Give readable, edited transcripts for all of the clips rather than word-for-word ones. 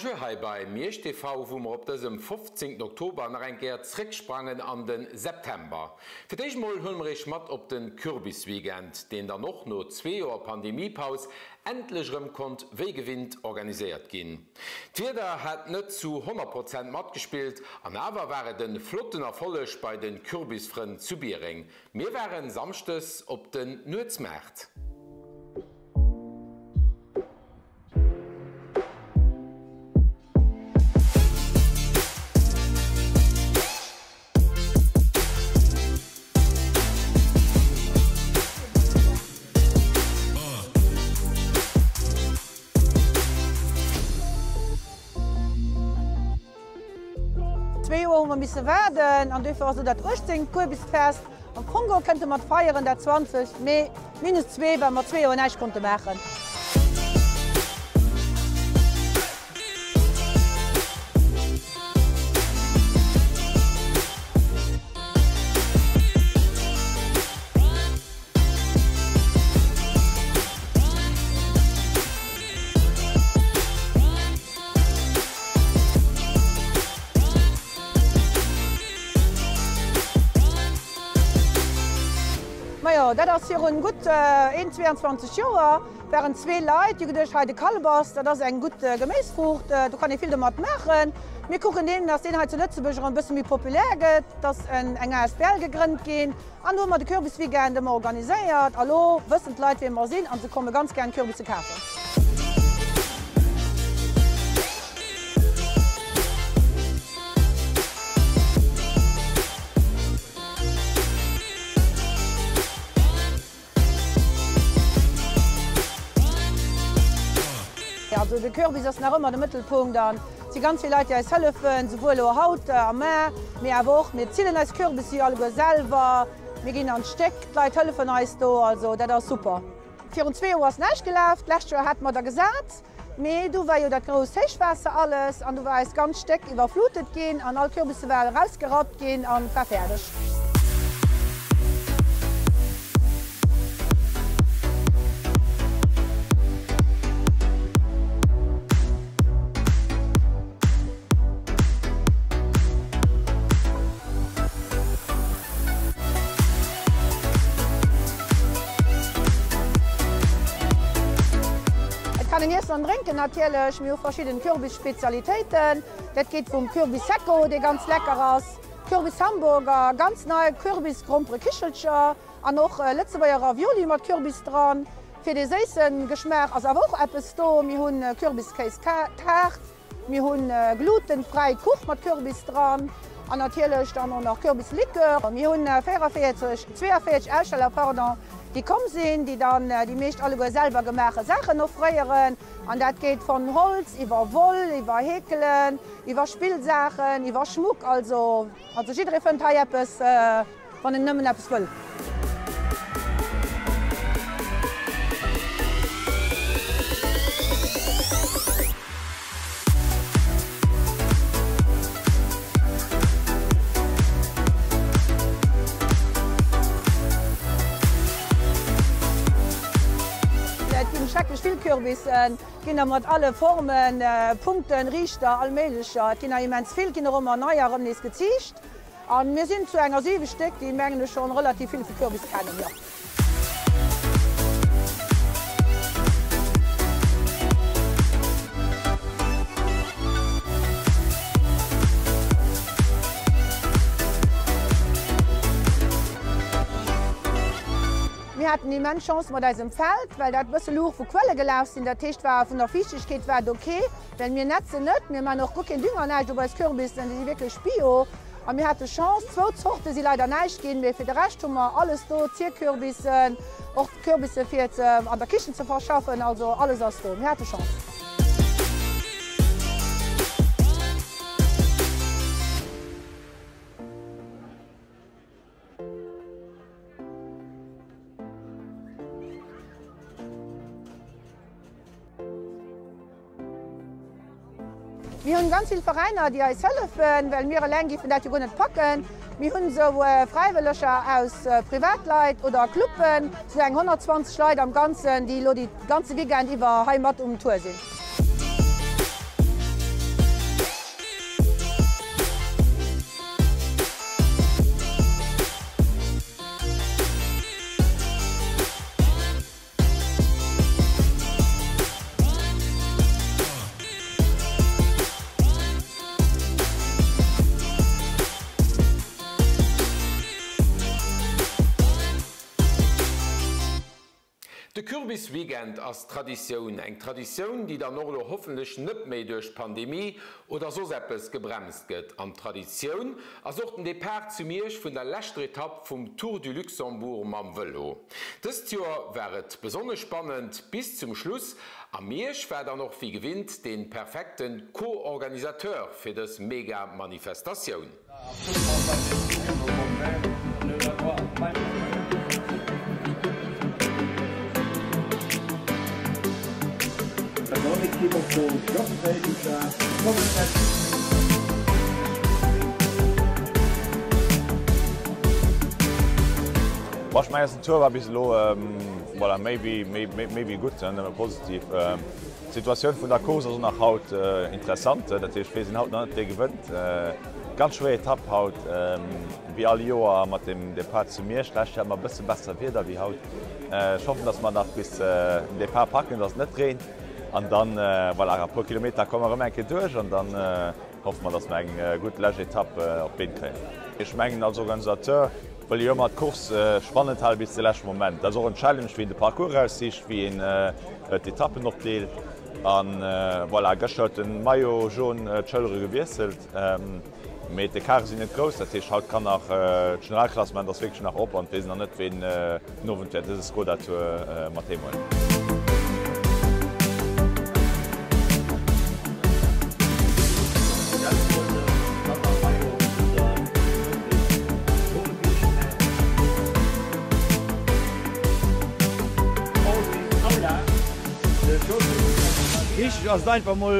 Bonjour hei bei Miersch TV, wou mer op dësem 15 Oktober nach eng Kéier zrécksprangen an den September. Fir d'éischt mol huele mer iech mat op den Kürbisweekend, deen dann och no zwee Joer Pandemiepaus endlech erëm konnt wéi gewinnt organiséiert ginn. D'Wieder hat net zu 100 Prozent matgespillt an awer war et en flotten Erfolleg bei den Kürbisfrënn zu Biereng. Mir waren Samschdes op den Nuetsmaart. Zwee Joer hu mer misse waarden an duerfir ass elo dat 18. Kürbisfest. Am Kongo kënnte mer et feieren, dat 20. Mee minus zwee, well mer zwee Joer näischt konnte maachen. Majo, dat ass virun gutt 22 Joer, waren zwee Leit, déi hu geduecht, hei de Kalbass, dat ass eng gutt Geméisfruucht, do kann ee vill domat maachen. Mir kucken deen, dass deen hei zu Lëtzebuerg erëm e bësse méi populär gëtt, dass eng asbl gegrënnt ginn. An do hu mer de Kürbisweekend ëmmer organiséiert a lo wëssen d'Leit wee mer sinn an se komme ganz gären Kürbisse kafen. Also de Kürbis ass nach ëmmer de Mëttelpunkt an et si ganz vill Leit déi eis hëllefen, souwuel elo haut am Maart, mee awer och mir zillen eis Kürbisse jo alleguer selwer, mir ginn an d'Stéck, d'Leit hëllefen eis do, also dat ass super. Virun zwee Joer ass näischt gelaf, d'lescht Joer hate mer der gesat, mee du war jo dat grousst Héichwaasser alles an du war eist ganz Stéck iwwerflutet ginn an all Kürbisse war erausgerappt ginn an et war fäerdeg. Et kann een iessen an drénken natierlech. Mir hu verschidden Kürbisspezialitéiten. Dat geet vum Kürbissecco, dee ganz lecker ass, Kürbishamburger, ganz nei Kürbisgromperekichelcher an och Lëtzebuerger Ravioli mat Kürbis dran. Fir dee séisse Geschmaach ass awer och eppes do, mir hunn Kürbiskéistaart, mir hunn glutenfräi Kuch mat Kürbis dran an natierlech dann och nach Kürbislikör. Mir hunn 44, 42 Aussteller, pardon, déi komm sinn, déi dann déi meescht alleguer selwer gemaache Saachen offréieren an dat geet von Holz iwwer Woll, iwwer Heekelen, Iwwer Spillsaachen, iwwer Schmuck, also also jidderee fënnt hei eppes, wann en nëmmen eppes wëll. Et ginn schrecklech vill Kürbissen. Ginn der mat alle Formen, Punkten, Riichter, all méiglecher. Et ginn der immens vill, ginn och ëmmer neier erëm nees geziicht. A mir sinn zu enger 7 Stéck, déi mengen ech schonn relativ vill vu Kürbis kennen, jo. Mir haten immens Chance mat eisem Feld, well dat bësse luucht wou Quelle gelaf sinn. Dat heescht war vun der Fiichtegkeet war et ok, well mir netzen net, mir man och guer keen Dünger näischt op eis Kürbissen, déi si wierklech bio. A mir hate Chance, zwou Zorte si leider näischt ginn, mee fir de Rescht hu mer alles do, Zierkürbissen, och Kürbisse fir ze an der Kichen ze verschaffen, also alles ass do, mir hate Chance. Mir hunn ganz vill Veräiner, déi eis hëllefen, well mir eleng géifen dat jo guer net packen. Mir hunn esou Fräiwëlleger aus Privatleit oder Cluben, esou eng 120 Leit am Ganzen, déi elo dee ganze Weekend iwwer hei mat um Tour sinn. De Kürbisweekend ass Traditioun, eng Traditioun, déi dann och elo hoffentlech net méi duerch d'Pandemie oder soss eppes gebremst gëtt. An Traditioun ass och den Depart zu Miersch vun der leschter Etapp vum Tour du Luxembourg mam Vëlo. Dëst Joer war et besonnesch spannend bis zum Schluss a Miersch war dann och wéi gewinnt dee perfekte Co-Organisateur fir dës mega Manifestatioun. Bon, ech mengen, eisen Tour war bis elo, voilà, méi wéi, méi, méi wéi gutt, nëmme positiv. D'Situatioun vun der Course ass och nach haut interessant, dat heescht weess een haut nach net wee gewënnt. Ganz schwéier Etapp haut, wéi all Joer mat dem Depart zu Miersch. D'lescht Joer hate mer e bësse besser Wieder wéi haut. Ech hoffen, datt mer nach bis den Depart packen, datt et net reent an dann, voilà, a puer Kilometer komme mer erëm eng Kéier duerch an dann hoffe mer, datt mer eng gutt lescht Etapp op d'Been kréien. Ech mengen als Organisateur wëll ee jo ëmmer d'Course spannend hale bis de leschte Moment. Dat ass och en Challenge, wéi een de Parcours eraussicht, wéi een d'Etappen opdeelt. A voilà, gëschter huet de Maillot jaune d'Schëllere gewiesselt, mee d'Ecarte sinn net grouss. Dat heescht, haut kann nach, d'Generalklassement ass wierklech nach op an et weess een nach net, ween den Owend wäert dëse Skoda Tour mat heem huelen. Wichteg ass et einfach mol,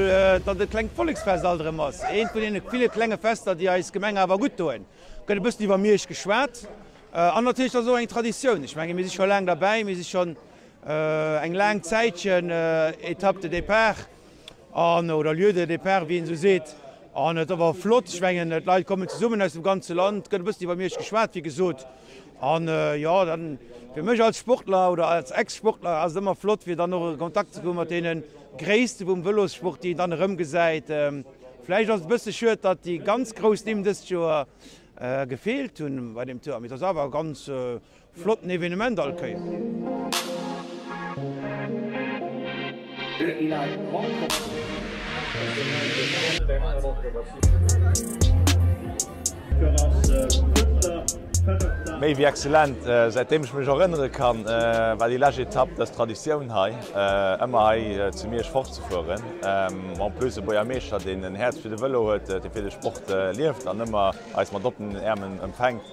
datt et e klengt Volleksfest alt erëm ass. Eent vun deene ville klenge Fester, déi eis Gemeng awer gutt doen. Gëtt e bëssen iwwer Miersch geschwat. An natierlech, dat ass och eng Traditioun. Ech menge mir si scho laang derbäi, mir si schonn eng laang Zäitchen Etape de départ an, oder Lieu de départ, wéi een esou seet. An et ass awer flott. Ech mengen, d'Leit kommen zesummen aus dem ganze Land. Et gëtt e bëssen iwwer Miersch geschwat, wéi gesot. An jo, dann, fir mech als Sportler oder als Ex-Sportler ass et ëmmer flott, fir dann och e Kontakt ze hu mat deene Gréisste vum Vëlossport, déi een dann erëmgesäit. Vläicht ass et e bësse schued, datt déi ganz grouss Nimm dëst Joer gefeelt hunn bei deem Tour, mee et ass awer e ganz flotten Evenement all Kéier. Méi wéi excellent. Säitdeem ech mech erënnere kann, war déi lescht Etapp dës Traditioun hei, ëmmer hei zu Miersch fortzefueren. En plus e Buergermeeschter, deen en Häerz fir de Vëlo huet, dee fir de Sport lieft an ëmmer eis mat oppenen Äermen empfänkt.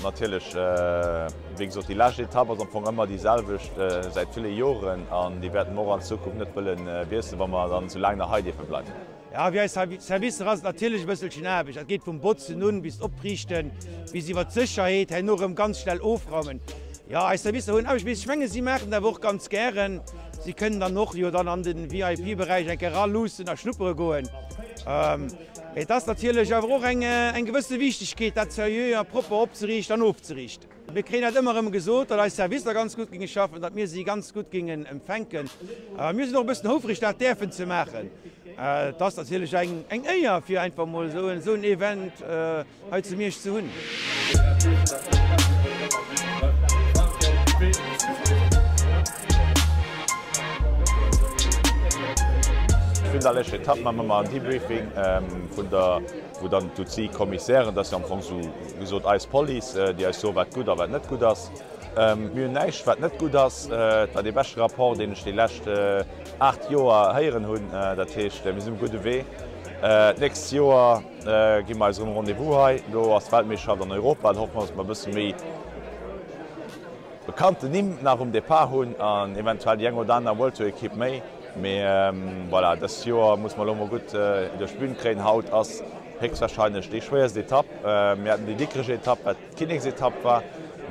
Natierlech, wéi gesot, déi lescht Etapp ass am Fong ëmmer déi selwecht säit ville Joren an déi wäerte mer och an Zukunft net wëlle wiesselen, wa mer dann esou laang nach hei dierfe bleiwen. Jo, fir eis Servicer ass et natierlech e bësselchen Aarbecht. Dat geet vum Botzen un, bis d'Opriichten, bis iwwer d'Sécherheet, herno erëm ganz schnell ofraumen. Jo, eis Servicer hunn Aarbecht, mee ech menge si maachen dat awer och ganz gären. Si kënnen dann och jo dann an de VIP-Beräich eng Kéier eraluussen a schnuppere goen. Mee et ass natierlech awer och eng gewësse Wichtegkeet, dat seriö a propper opzeriichten an ofzeriichten. Mir kréien dat ëmmer erëm gesot, datt eis Servicer ganz gutt géinge schaffen, datt mir si ganz gutt géingen empfänken. Mir sinn och e bëssen houfreg, dat däerfen ze maachen. Et ass natierlech eng Éier, fir einfach emol esou en Event hei zu Miersch ze hunn. Virun der leschter Etapp maache mer en Debriefing vun der, wou dann d'UCI-Commissairen, dat ass jo am Fong esou gesot eis Police, déi eis soen, wat gutt a wat net gutt ass. Mir hunn näischt, wat net gutt ass. Et war dee beschte Rapport, deen ech déi lescht 8 Joer héieren hunn. Dat heescht, mir sinn um gudde Wee. D'nächst Joer gi mer eis erëm Rendez-vous hei. Do ass d'Weltmeeschterschaft an Europa. Da hoffe mer, datt mer e bësse méi bekannten Nimm nach um Depart hunn an eventuell déi eng oder aner World Tour Ekipp méi. Mee voilà, dëst Joer muss mer elo mol gutt duerch d'Bün kréien. Haut ass héchstwahrscheinlech déi schwéierst Etapp. Mir haten déi Dikrech Etapp, wat d'Kinneksetapp war,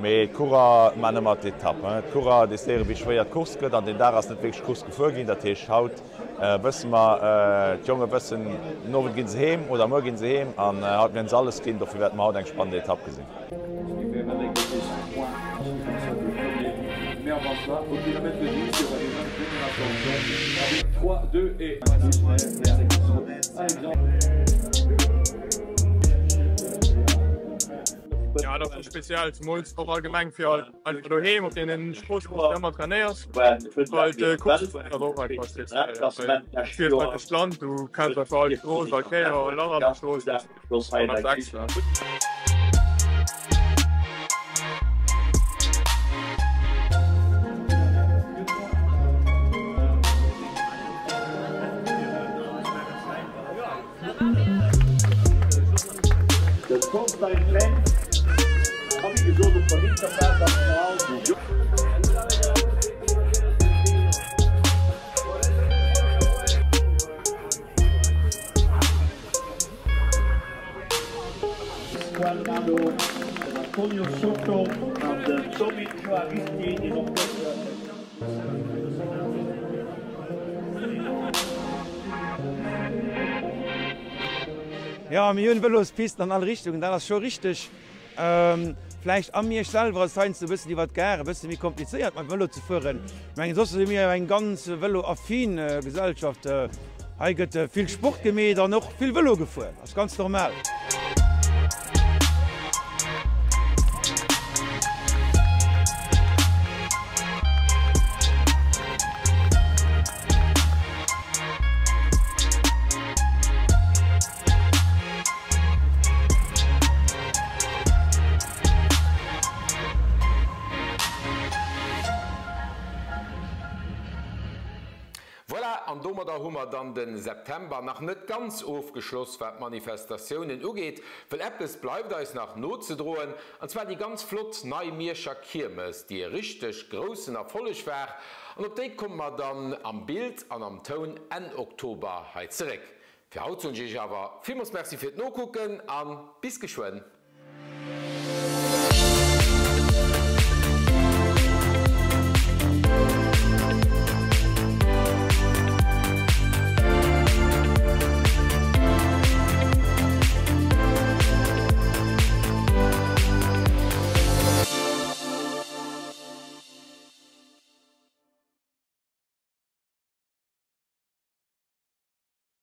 mee d'Coureur maachen ëmmer d'Etapp. D'Coureur decidéieren, wéi schwéier d'Course gëtt an deen Dag ass net wierklech Course gefuer ginn. Dat heescht, haut wësse mer, d'Jonge wëssen, den Owend gi se heem oder muer gi se heem an haut wäerte se alles ginn. Dofir wäerte mer haut eng spannend Etapp gesinn. Jo, dat ass scho speziell, zemools och allgemeng fir halt einfach doheem op deenen Stroossen, wou s de ëmmer trainéiers, halt Course ze fueren ass och einfach speziell, well du fiers halt duerch d'Land, du kenns einfach all Strooss, all Kéier, all Lach an der Strooss, dat ass schon eppes extra. Jo, mir hunn Vëlospisten an all Richtungen, dat ass scho richteg. Vläicht a Miersch selwer ass et heiansdo e bëssen iwwer d'Gare e bësse méi komplizéiert mam Vëlo ze fueren. Ech mengen, soss si mir eng ganz vëloaffin Gesellschaft. Hei gëtt vill Sport gemeet an och vill Vëlo gefuer, ass ganz normal. Voilà, an domadder hu mer dann de September nach net ganz ofgeschloss, wat d'Manifestatiounen ugeet, well eppes bleift eis nach nozedroen, an zwar déi ganz flott nei Mierscher Kiermes, déi e richteg groussen Erfolleg war, an op déi komme mer dann am Bild an am Toun Enn Oktober hei zeréck. Fir haut soen ech iech awer villmools Merci fir d'Nokucken an bis geschwënn.